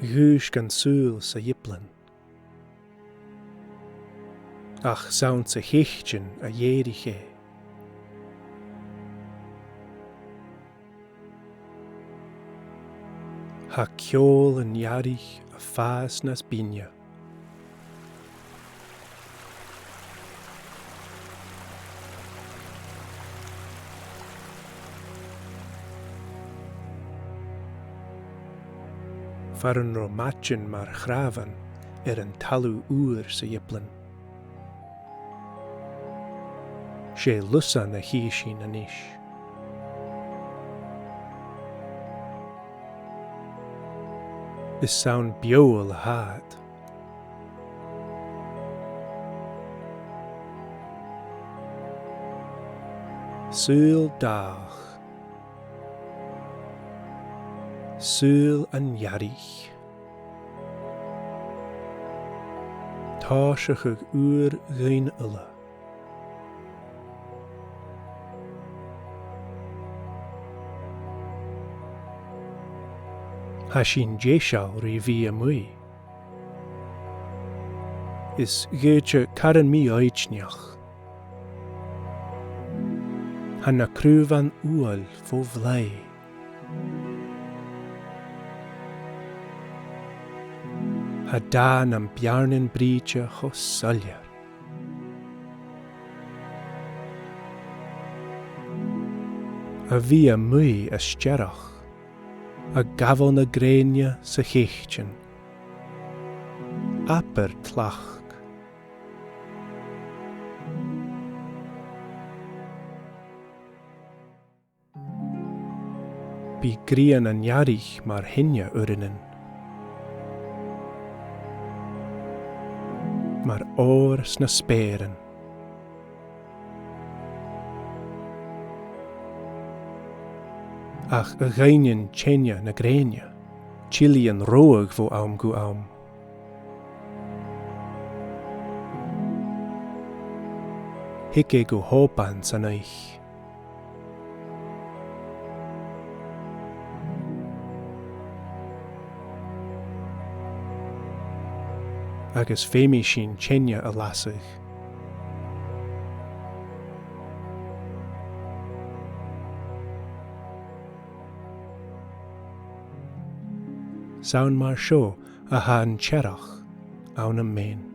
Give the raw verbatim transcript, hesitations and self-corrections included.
dhùisg an saoghal sa Ghiblean. Ach 's ann sa cheudan a dh'èirich e. Tha ceòl an earraich a' fàs nas binne. Far an robh maidean mar chnàmhan air an talamh ùr sa Ghiblean. 'S e lusan a chì sinn a-nis. Is 's ann beòil a tha iad. Saoghal dàthach. Saoghal an earraich. Tòiseachadh ùr dhaoine uile. Tha sinn deiseil ri bhith a-muigh. Is dh'fhaodte caran mì-fhoighidneach. Tha na craobhan umhail fo bhlàth. Tha dà nam beàrnan brìghde cho soilleir. A bhith a-muigh as t-earrach, a' gabhail na grèine sa cheudan. Abair tlachd. Bidh grian an earraich mar thine uaireannan, mar òr sna speuran. Ach a dh'aindeoin teine na grèine, tillidh an reothadh bho àm gu àm. Thig e gu h-obann san oidhch'. Agus feumaidh sinn teine a lasadh. 'S ann mar seo a tha an t-earrach ann am meadhan.